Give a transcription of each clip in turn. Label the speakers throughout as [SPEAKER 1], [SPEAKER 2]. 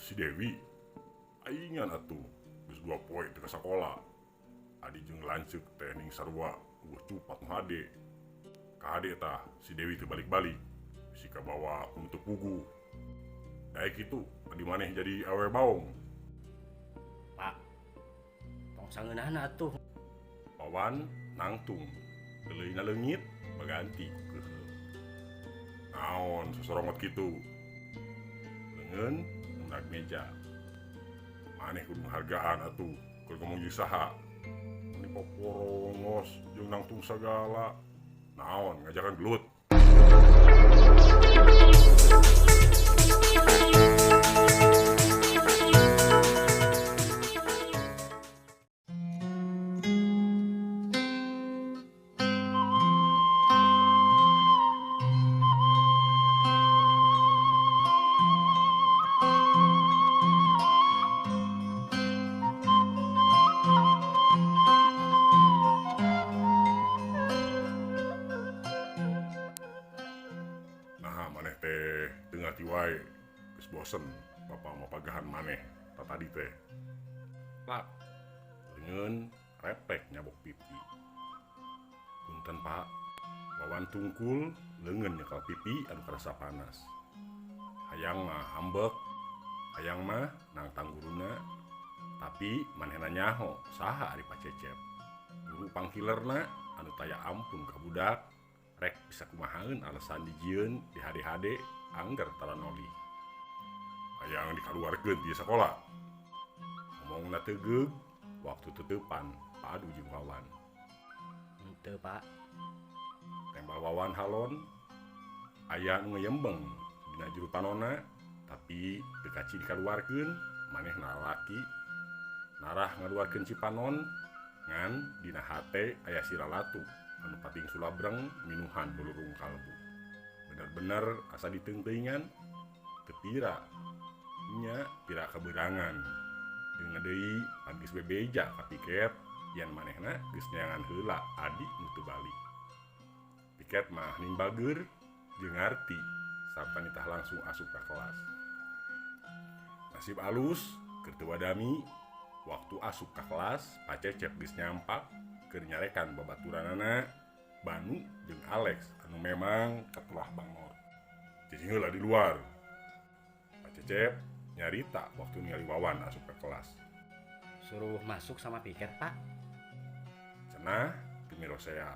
[SPEAKER 1] Si Dewi aingan atuh geus 2 poe teu ka sakola. Adi jeung lanceuk teh ning sarua eueuh cupat nu hade. Kahade tah si Dewi teu balik-balik. Bisi kabawa ku nu teu puguh. Daek kitu adi maneh jadi awewe baong.
[SPEAKER 2] Pak, tong sangeunahna atuh.
[SPEAKER 1] Wawan nangtung, leuleuna leungit baganti ku keuheul. Naon sosorongot kitu? Leungeun nundag meja. Maneh kudu ngahargaan atuh keur ngomong jeung saha. Meni poporongos jeung nangtung sagala. Naon ngajakan gelut? Bosen bapak mau pagahan maneh tadi teh. Pak, leungeun repek nyabok pipi. Punten Pak, Wawan tungkul leungeun nyekal pipi anu karasa panas. Hayang mah hambek, hayang mah nangtang guruna, tapi manehna nyaho saha ari Pak Cecep. Guru pangkilerna anu taya ampun ka budak, rek bisa kumahaeun alasan dijieun di hade-hade angger taranoli. Hayang dikaluarkeun ti sakola. Ngomongna tegeug waktu tetepan padu jeung Wawan.
[SPEAKER 2] Henteu, Pak.
[SPEAKER 1] Tembal Wawan halon aya nu ngeyembeng dina juru panona, tapi teu kaci dikaluarkeun manehna lalaki. Narah ngaluarkeun cipanon ngan dina hate aya si lalatu anu pating sulabreng minuhan bulurung kalbu. Bener-bener asa diteungteuingan teu pira nya pira kaberangan. Deungeun deui pan geus bebeja ka piket yen manehna geus neangan heula adi nu teu balik. Piket mah ning bageur jeung ngarti sarta nitah langsung asup ka kelas. Nasib alus keur teu wadami waktu asup ka kelas Pak Cecep geus nyampak keur nyarekan babaturanana Banu jeung Alex anu memang katelah bangor. Cicing heula di luar. Pak Cecep nyarita waktu ningali Wawan asup ke kelas.
[SPEAKER 2] Suruh masuk sama piket, Pak.
[SPEAKER 1] Cenah timirosea.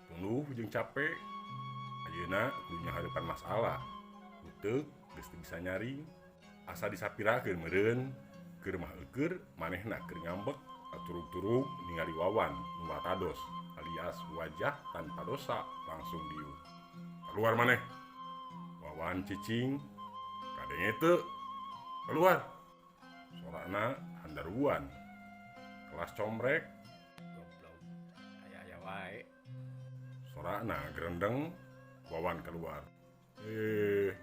[SPEAKER 1] Tunduh jeung capek. Ayeuna kudu nyahareupan masalah. Uteuk geus teu bisa nyaring. Asa disapirakeun meureun keur mah eueur manehna keur ngambek aturug-turug ningali Wawan nu watados alias wajah tanpa dosa langsung diuk. Keluar maneh. Wawan cicing kadenge teu. Keluar. Sorana handaruan. Kelas comrek.
[SPEAKER 2] Goblok. Aya-aya wae.
[SPEAKER 1] Sorana gerendeng. Wawan keluar.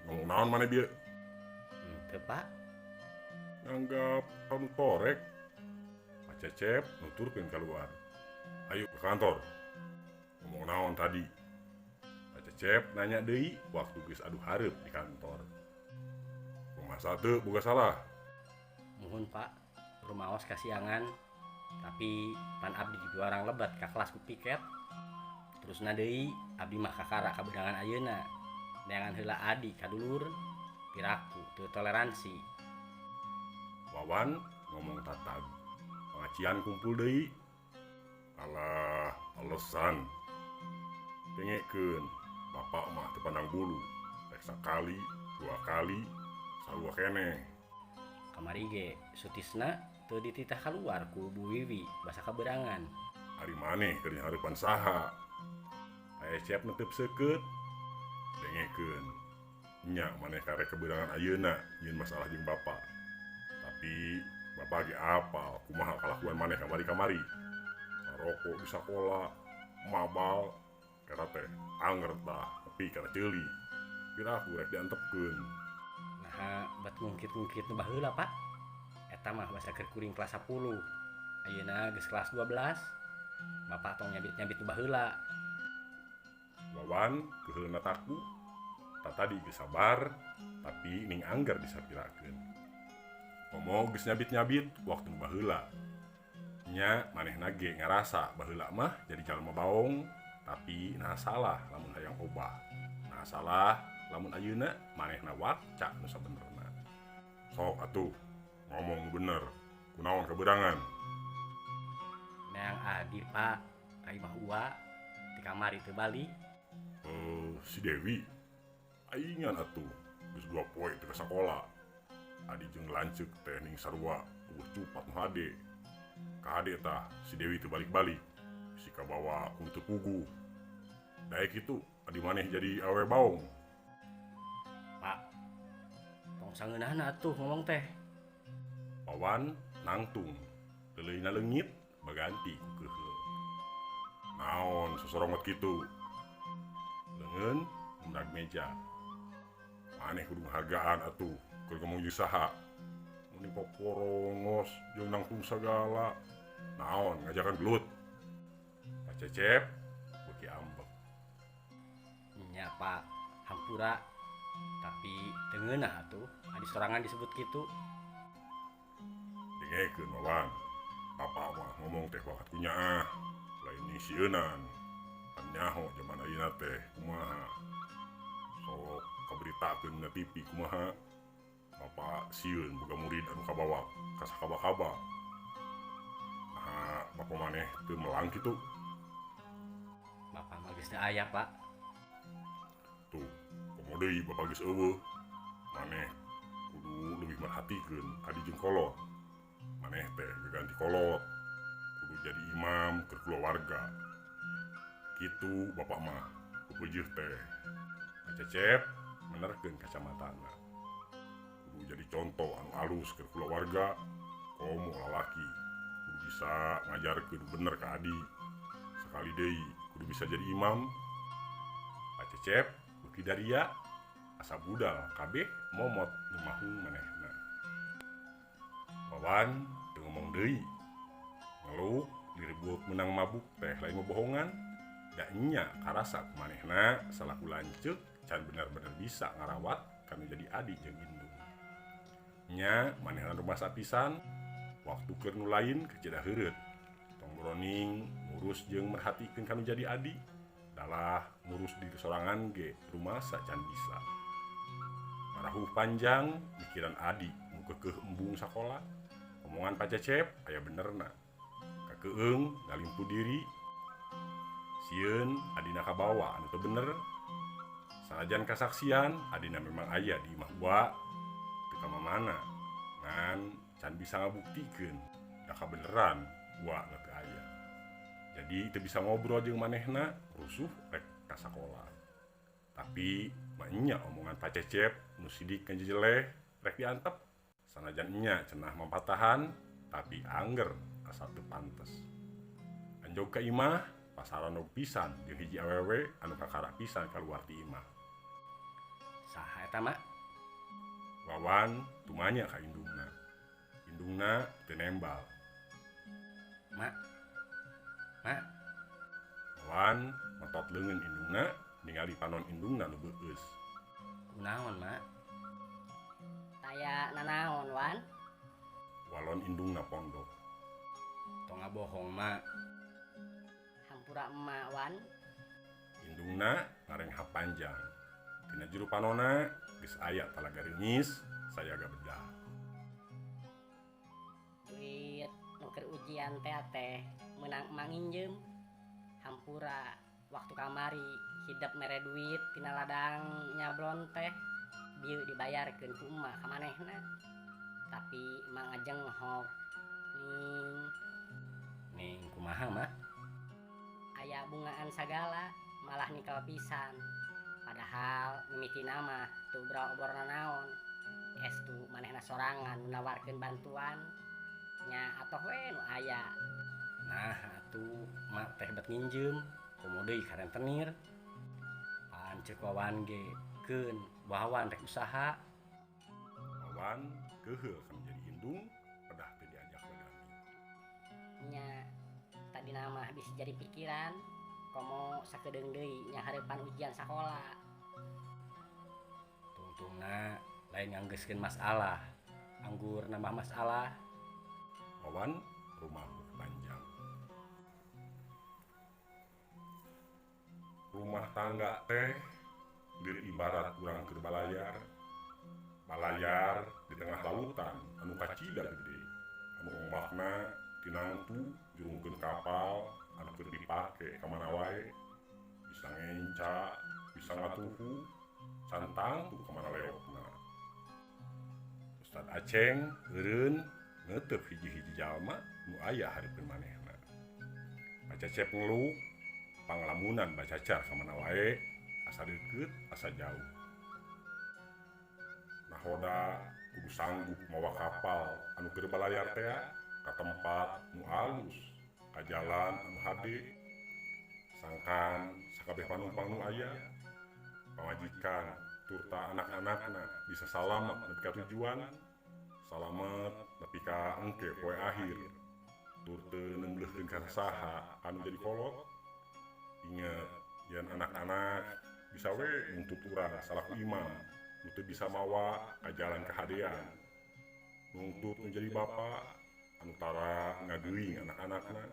[SPEAKER 1] Ngomong naon maneh bieu?
[SPEAKER 2] Henteu, Pak.
[SPEAKER 1] Nganggap kamu torek. Pak Cecep nuturkeun keluar. Ayo ke kantor. Ngomong naon tadi? Pak Cecep nanya deui waktu geus adu hareup di kantor. Masa teu boga salah.
[SPEAKER 2] Muhun Pak, rumaos kasiangan. Tapi pan abdi dipiwarang lebat ka kelas ku piket. Terusna deui abdi mah kakara kabeunangan ayeuna. Neangan heula adi ka dulur, piraku teu toleransi.
[SPEAKER 1] Wawan ngomong tatag. Pengajian kumpul deui. Alah, alasan. Dengekeun, bapak mah teu pandang bulu. Rek sakali, 2 kali, sarua keneh.
[SPEAKER 2] Kamari ge Sutisna teu dititah kaluar ku Bu Wiwi basa kaberangan.
[SPEAKER 1] Ari maneh keur nyareupan saha? Aya siap netep seukeut. Dengekeun. Nya maneh karek keberangan ayeuna nyieun masalah jeung bapak. Tapi bapak ge apal kumaha kalakuan maneh kamari-kamari. Rokok di sakola, mabal, eta teh anger tah, tapi kana ceuli. Piraku rek diantepkeun.
[SPEAKER 2] Naha bat ngungkit-ngungkit nu baheula, Pak. Eta mah basa keur kuring kelas 10. Ayeuna geus kelas 12. Bapak tong nyabit-nyabit nu baheula.
[SPEAKER 1] Wawan keuheulna taku. Tatadi geus sabar, tapi ning angger disapirakeun. Komo geus nyabit-nyabit waktu nu baheula. Nya manehna ge ngarasa baheula mah jadi jalma baong, tapi naha salah lamun hayang obah. Naha salah lamun ayeuna manehna wakca nu sabenerna. Sok atuh ngomong nu bener, kunaon kabeurangan?
[SPEAKER 2] Neang adi Pak, ka imah Uwa di kamari teu balik.
[SPEAKER 1] Si Dewi aingan atuh geus 2 poe teu ka sakola. Adi jeung lanceuk teh ning sarua eueuh cupat nu hade. Kahade tah si Dewi teu balik-balik. Si kabawa ku teu puguh. Daek kitu adi maneh jadi awe baong.
[SPEAKER 2] Pak, tong sangeunahna atuh ngomong teh.
[SPEAKER 1] Wawan nangtung, leuleuna leungit baganti ku keuheul. Naon sosorongot kitu? Leungeun mundag meja. Maneh kudu ngahargaan atuh keur ngomong jeung saha. Mun poporongos jeung nangtung sagala. Naon ngajakan gelut? Pak Cecep beuki ambek.
[SPEAKER 2] Nya Pak, hampura. Tapi teu ngeunah atuh adi sorangan disebut kitu.
[SPEAKER 1] Dengekeun Wawan. Bapak mah ngomong teh wakat kunyaah, lain nyisieunan. Pan nyaho jaman ayeuna teh kumaha. Sok kaberitakeun na TV kumaha. Bapak sieun boga murid anu kabawa ka sakaba-kaba. Nah, bapak maneh teu melang kitu.
[SPEAKER 2] Bapak mah geus teu aya, Pak.
[SPEAKER 1] Tuh, komo deui bapak geus eueuh. Maneh kudu leuwih merhatikeun adi jeung kolot. Maneh teh gaganti kolot, kudu jadi imam keur kulawarga. Kitu bapak mah pupujeuh teh. Pak Cecep menerkeun kacamatana. Kudu jadi contoh anu alus keur kulawarga, komo lalaki. Kudu bisa ngajarkeun bener ka adi. Sakali deui kudu bisa jadi imam. Pak Cecep beuki daria asa budal kabeh momot nu mahung manehna. Wawan teu ngomong deui. Ngeluh direbut menang mabuk teh lain ngebohongan. Da nya karasa ku manehna salaku lanceuk can bener-bener bisa ngarawat kanu jadi adi jeung indung. Nya manehna rumasa pisan waktu keur nu lain keceda heureut. Tong boroning ngurus jeung merhatikeun kanu jadi adi. Dalah ngurus diri sorangan ge rumasa can bisa. Marahuh panjang mikiran adi nu keukeuh embung sakola. Omongan Pak Cecep aya benerna. Kakeung ngalimpu diri. Sieun adina kabawa anu teu bener. Sanajan kasaksian adina memang aya di imah Uwa teu ka mamana. Ngan can bisa ngabuktikeun da kabeneran Uwa na teu aya. Jadi teu bisa ngobrol jeung manehna rusuh rek ka sakola. Tapi mah nya omongan Pak Cecep nu sidik ngajejeleh rek diantep. Sanajan nya cenah mampatahan tapi angger asa teu pantes. Anjog ka imah pasaran og pisan jeung hiji awewe anu kakara pisan kaluar ti imah.
[SPEAKER 2] Saha eta, Mak?
[SPEAKER 1] Wawan tumanya ka indungna. Indungna teu nembal.
[SPEAKER 2] Mak. Mak.
[SPEAKER 1] Wawan metot leungeun indungna ningali panon indungna nu beueus.
[SPEAKER 2] Kunaon, Mak?
[SPEAKER 3] Taya nanaon, Wan?
[SPEAKER 1] Walon indungna pondok.
[SPEAKER 2] Tong ngabohong, Mak.
[SPEAKER 3] Hampura emak, Wan.
[SPEAKER 1] Indungna ngarenghap panjang. Tina jero panona geus aya talaga reungis sayaga bedah.
[SPEAKER 3] Duit nu keur ujian teh meunang emak nginjem. Hampura waktu kamari hidep mere duit tina ladang nyablon teh bieu dibayarkeun ku emak ka manehna. Tapi emak ngajenghok ning.
[SPEAKER 2] Ning kumaha, Mak?
[SPEAKER 3] Aya bungaan sagala malah nikel pisan. Padahal mimitina mah teu obor nanaon. Estu manehna sorangan nu nawarkeun bantuan nya atoh we nu aya.
[SPEAKER 2] Nah atuh mak teh bet nginjem komo deui ka rentenir. Pan ceuk Wawan ge keun Wawan rek usaha.
[SPEAKER 1] Wawan keuheul kana jadi indung pedah teu diajak badami.
[SPEAKER 3] Nya tadina mah bisa jadi pikiran komo sakedeung deui nya hareupan ujian sakola.
[SPEAKER 2] Tungtungna lain nganggeuskeun masalah Anggur nambah masalah.
[SPEAKER 1] Wawan rumah panjang. Rumah tangga teh lir ibarat urang keur balayar. Balayar di tengah lautan anu kacida gede. Anu ombakna tinangtu jurungkeun kapal anu keur dipake ka mana wae. Bisa ngenca, bisa ngatuhu, can tangtu ka mana leokna. Ustad Aceng eureun neuteup hiji-hiji jalma nu aya hareupeun manehna. Pacecep ngeluh, panglamunan bacacar ka mana wae, asa deukeut, asa jauh. Nahoda kudu sanggup mawa kapal anu keur balayar tea ka tempat nu alus, ka jalan anu hade. Sangkan sakabeh panumpang nu aya, pamajikan turta anak-anakna bisa salamet nepi ka tujuan, salamet nepi ka engke poe akhir. Tur teu nembleuhkeun ka saha anu jadi kolot. Inget yen anak-anak bisa we nuntut urang salaku imam nu teu bisa mawa ka jalan kahadean. Nuntut nu jadi bapa anu tara ngageuing anak-anakna.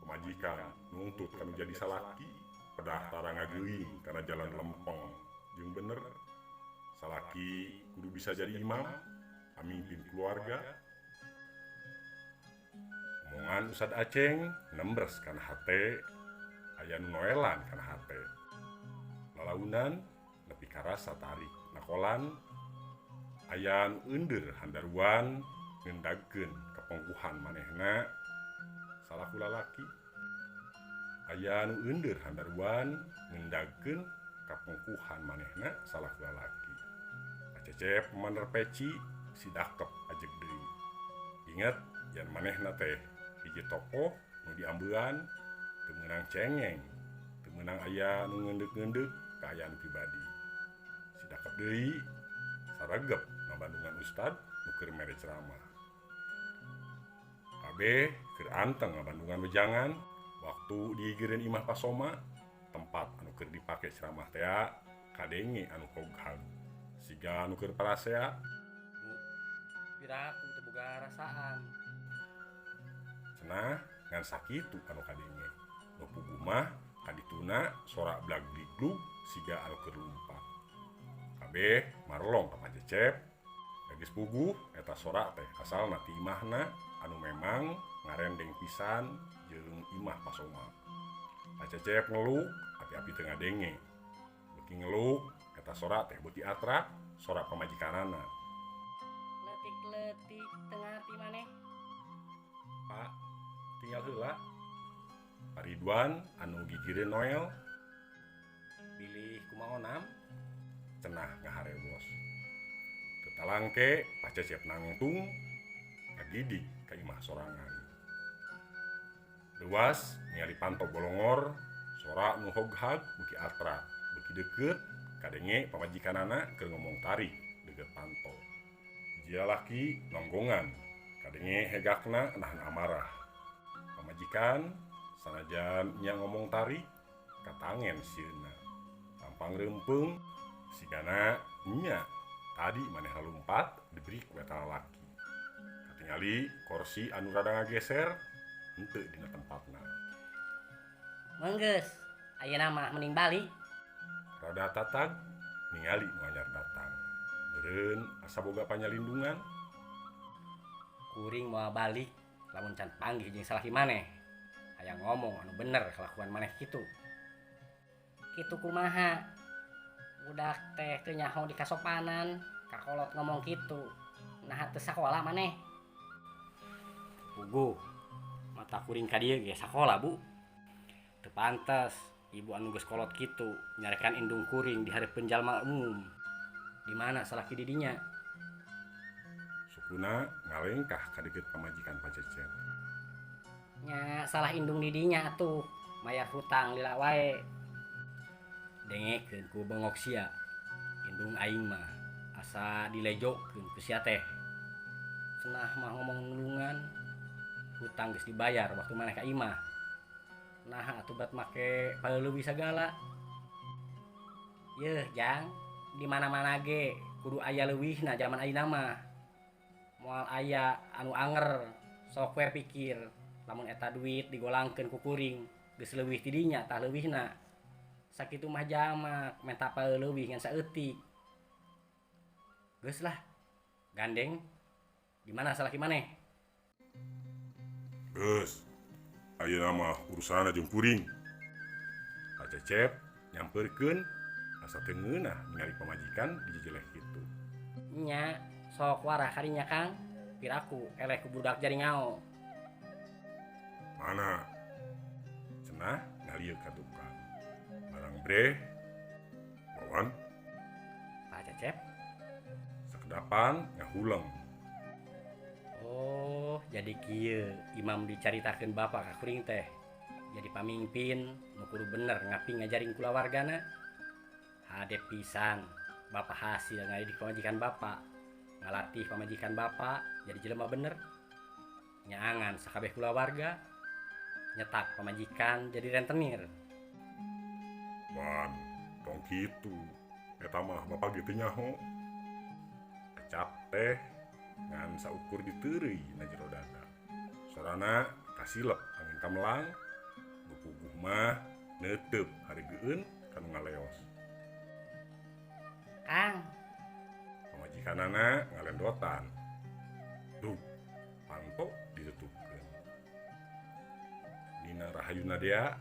[SPEAKER 1] Pamajikan nuntut kanu jadi salaki pedah tara ngageuing kana jalan lempeng jeung bener. Salaki kudu bisa jadi imam, pamimpin keluarga. Omongan Ustad Aceng nembres kana hate, aya nu noelan kana hate. Lalaunan nepi karasa tarik nakolan, aya nu eundeur handaruan ngendagkeun kapongkuhan manehna salaku lalaki. Aya nu eundeur handaruan ngendagkeun kapongkuhan manehna salaku lalaki. Pacecep maner peci si dakep ajeg deui. Inget yen manehna teh hiji tokoh nu diambean, teu meunang cengeng, teu meunang aya nu ngeundeuh-ngeundeuh kaayaan pribadi. Si dakep deui saregep ngabandungan ustad nu keur mere ceramah. Kabeh keur anteng ngabandungan wejangan waktu digigireun imah Pasoma, tempat anu keur dipake ceramah tea kadenge anu hoghag siga anu keur parasea.
[SPEAKER 2] Bu, piraku teu boga rasaan.
[SPEAKER 1] Cenah ngan sakitu anu kadenge. Nu puguh mah kadituna sorak blag-bliglug siga anu keur lumpat. Kabeh marlong ka Pacecep. Geus puguh eta sorak teh asalna ti imahna anu memang ngarendeng pisan jeung imah Pasoma. Pacecep ngeluk, api-api teu ngadenge. Beuki ngeluk eta sorak teh beuki atrak, sorak pamajikanana.
[SPEAKER 3] Leutik-leutik teu ngarti maneh.
[SPEAKER 1] Pak, tinggal heula. Pak Ridwan anu gigireun Noel bilih kumaha onam cenah ngaharewos. Teu talangke Pacecep nangtung kagidig ka imah sorangan. Leuwas ningali panto bolongor, sorak nu hoghag beuki atrak, beuki deukeut kadenge pamajikanana keur ngomong tarik deukeut panto. Hiji lalaki nonggongan, kadenge hegakna nahan amarah. Pamajikan sanajan nya ngomong tarik katangen sieunna. Tampang reumpeung sigana nya tadi maneh lumpat diberi ku eta lalaki. Katingali korsi anu rada ngageser henteu dina tempatna.
[SPEAKER 3] Menggeus, ayeuna mah mending balik.
[SPEAKER 1] Rada tatag ningali nu anyar datang. Meureun asa boga panyalindungan.
[SPEAKER 2] Kuring moal balik lamun can panggih jeung salaki maneh. Hayang ngomong anu bener kalakuan maneh kitu.
[SPEAKER 3] Kitu kumaha? Budak teh teu nyaho di kasopanan, kakolot ngomong kitu. Naha teu sakola maneh?
[SPEAKER 2] Puguh, mata kuring ka dieu ge sakola, Bu. Teu pantes ibu anu geus kolot kitu nyarekan indung kuring di hareupeun jalma umum. Di mana salaki di dinya?
[SPEAKER 1] Sukuna ngalengkah ka deukeut pamajikan Pacecep.
[SPEAKER 3] Nya salah indung di dinya atuh, mayar hutang lila wae.
[SPEAKER 2] Dengekeun ku bengok sia. Indung aing mah asa dilejokeun ku sia teh. Cenah mah ngomong nulungan, hutang geus dibayar waktu maneh ka imah. Nah atuh bat make paleuleui sagala.
[SPEAKER 3] Yeuh, Jang, di mana-mana ge kudu aya leuwihna jaman ayeuna mah.
[SPEAKER 2] Moal aya anu anger, sok we pikir lamun eta duit digolangkeun ku kuring geus leuwih ti dinya tah leuwihna. Sakitu mah jamak menta leuwih ngan saeutik. Geus lah. Gandeng. Di mana salaki maneh?
[SPEAKER 1] Geus. Ayeuna mah urusanna jeung kuring. Pak Cecep nyamperkeun asa teu ngeunah ningali pamajikan dijejeleh kitu.
[SPEAKER 2] Nya, sok warah karinya Kang. Piraku eleh ku budak jaringao.
[SPEAKER 1] Mana? Cenah ngalieu ka tukang. Barang breh. Wawan.
[SPEAKER 2] Pak Cecep
[SPEAKER 1] sakedapan ngahuleng.
[SPEAKER 2] Oh, jadi kieu imam dicaritakeun bapak ka kuring teh. Jadi pamimpin nu kudu bener ngapi ngajaring kulawargana. Hade pisan bapak hasil ngadidik pamajikan bapak. Ngalatih pamajikan bapak jadi jelema bener. Nyaangan sakabeh kulawarga. Nyetak pamajikan jadi rentenir.
[SPEAKER 1] Wan, tong kitu. Eta mah bapak ge teu nyaho. Kecap teh ngan saukur diteureuy na jero dada. Sorana kasilep angin kamelang. Nu puguh mah neuteup hareugeun ka nu ngaleos.
[SPEAKER 3] Kang.
[SPEAKER 1] Pamajikanana ngalendotan. Duh, panto ditutupkeun. Nina Rahayu Nadia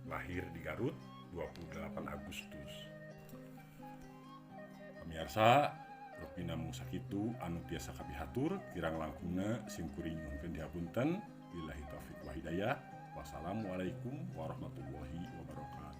[SPEAKER 1] lahir di Garut 28 Agustus. Pemirsa, rupina mung sakitu anu tiasa kapihatur kirang langkungna sim kuring nyuhunkeun dihapunten. Billahi taufik wal hidayah. Wassalamualaikum warahmatullahi wabarakatuh.